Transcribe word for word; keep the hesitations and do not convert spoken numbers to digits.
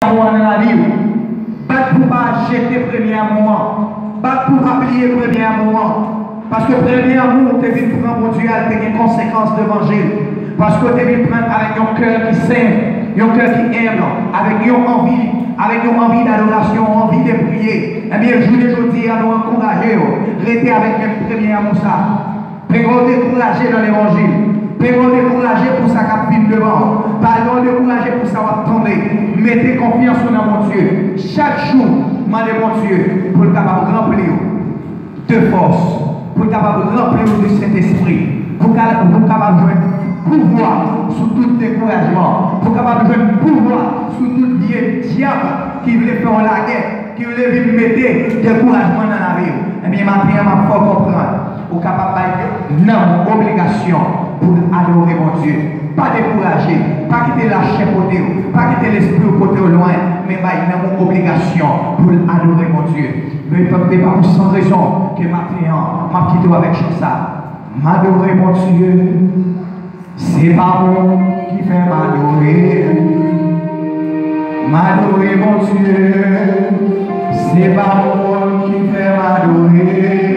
Amou an nan lavi w. Bat pou w pa jete premye amou an. Bat pou w pa bliye premye amou an. Paske premye amou w te vin pran Bondye a, l te gen konsekans devan je l. Paske w te vin pran avèk yon kè ki senp, yon kè ki enb, avèk yon anvi, avèk yon anvi dadorasyon, yon anvi de priye. Ebyen, jounen jodi a, nou ankouraje w, rete avèk menm premye amou sa. Pè yo dekouraje nan levanjil. Pè yo dekouraje pou sa k ap vin devan. Pè yo dekouraje pou sa w ap tande. Mete konfyans ou nan Bondye. Chak jou, mande Bondye pou l kapab ranpli w de fòs, pou l kapab ranpli w de Sentespri, pou ka- pou w kapab jwenn pouvwa sou tout dekourajman, pou w kapab jwenn pouvwa sou tout vye dyab ki vle fè w lagè, ki vle vin mete dekourajman nan lavi w. Ebyen, maten an, m ap fè w konprann. Ou kapab bay nanm ou obligasyon pou l adore Bondye. Pa dekouraje. Pa kite lachè pote w. Pa kite lespri w pote w lwen. Men bay nanm ou obligasyon pou l adore Bondye. Men pèp, se pa pou san rezon ke maten an, m ap kite w avèk chan sa. M adore Bondye. Se pa moun ki fè m adore. M adore Bondye. Se pa moun ki fè m adore.